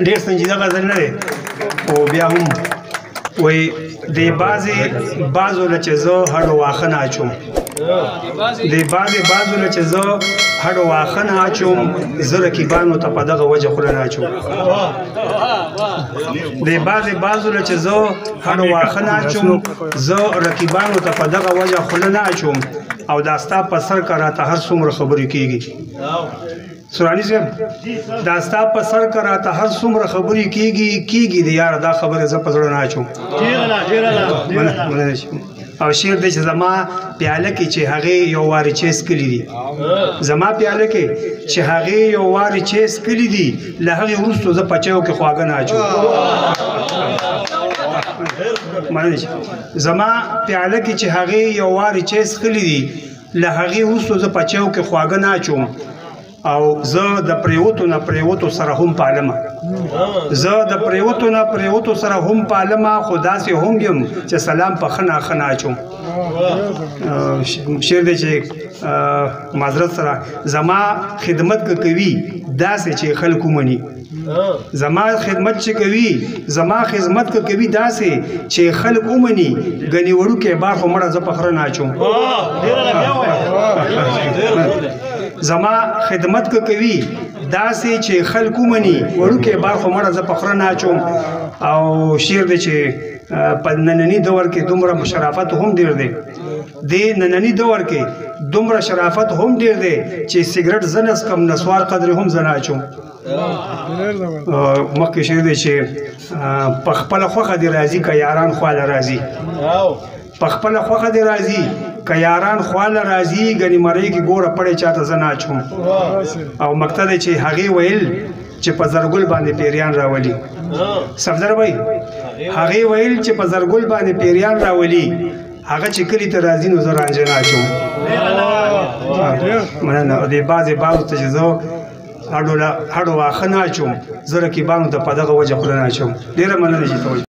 ډېر سنجیده غزل نه دی خو بیا هم وایي د بعضې بعضو له چې زه هډو واښه نه اچوم، د بعضې بعضو له چې زه هډو واښه نه اچوم، زه رقیبانو ته په دغه وجه خوله نه اچوم. د بعضې بعضو له چې زه هډو واښه نه اچوم، زه رقیبانو ته په دغه وجه خوله نه اچوم. او دا ستا په سر که راته هر څومره خبرې کېږي، سوراني صاحب، دا ستا په سر که راته هر څومره خبرې کېږي کېږي د یاره دا خبرې زه په زړه نه اچوم. او شعر دی چې زما پیاله کې چې هغې یو وارې چای څکلي دي، زما پیاله کې چې هغې یو وارې چای څکلي دي، له هغې وروسته زه په چایو کې خواږه نه اچوم. مننه. زما پیاله کې چې هغې یو وارې چای څکلي دي، له هغې وروسته زه په چایو کې خواږه نه اچوم. او زه د پریوتو نه پریوتو سره هم پالمه، زه د پریوتو نه پریوتو سره هم پالمه، خو داسې هم یم چې سلام په ښه نه ښه نه اچوم. شعر دی چې معذرت سره، زما خدمت که کوي داسې چې خلک ومني، زما خدمت چې کوي، زما خدمت که کوي داسې چې خلک ومني، ګنې وړوکی بار خو مړه زه په خره نه اچوم. زما خدمت که کوي داسې چې خلک ومني، وړوکی بار خو مړه زه په خره نه اچوم. او شعر دی چې په ننني دور کې دومره شرافت هم ډېر دی، دې ننني دور کې دومره شرافت هم ډېر دی چې سګرټ زه نه څکم، نسوار قدرې هم زه نه اچوم. مخکې شعر دی چې په خپله خوښه دې راځي که یاران خواله راځي، په خپله خوښه دې راځي که یاران خواله راځي، ګنې مرۍ کې ګوره پړی چاته زه نه اچوم. او مکته دی چې هغې ویل چې په زرګل باندې پیریان راولي، صفدر بھائی، هغې ویل چې په زرګل باندې پیریان راولي، هغه چې کلي ته راځي نو زه رانجه نه اچوم. مننه. دې بعضې بعضو ته چې زه هډو واښه نه اچوم، زه رقیبانو ته په دغه وجه خوله نه اچوم. ډېره مننه چې ته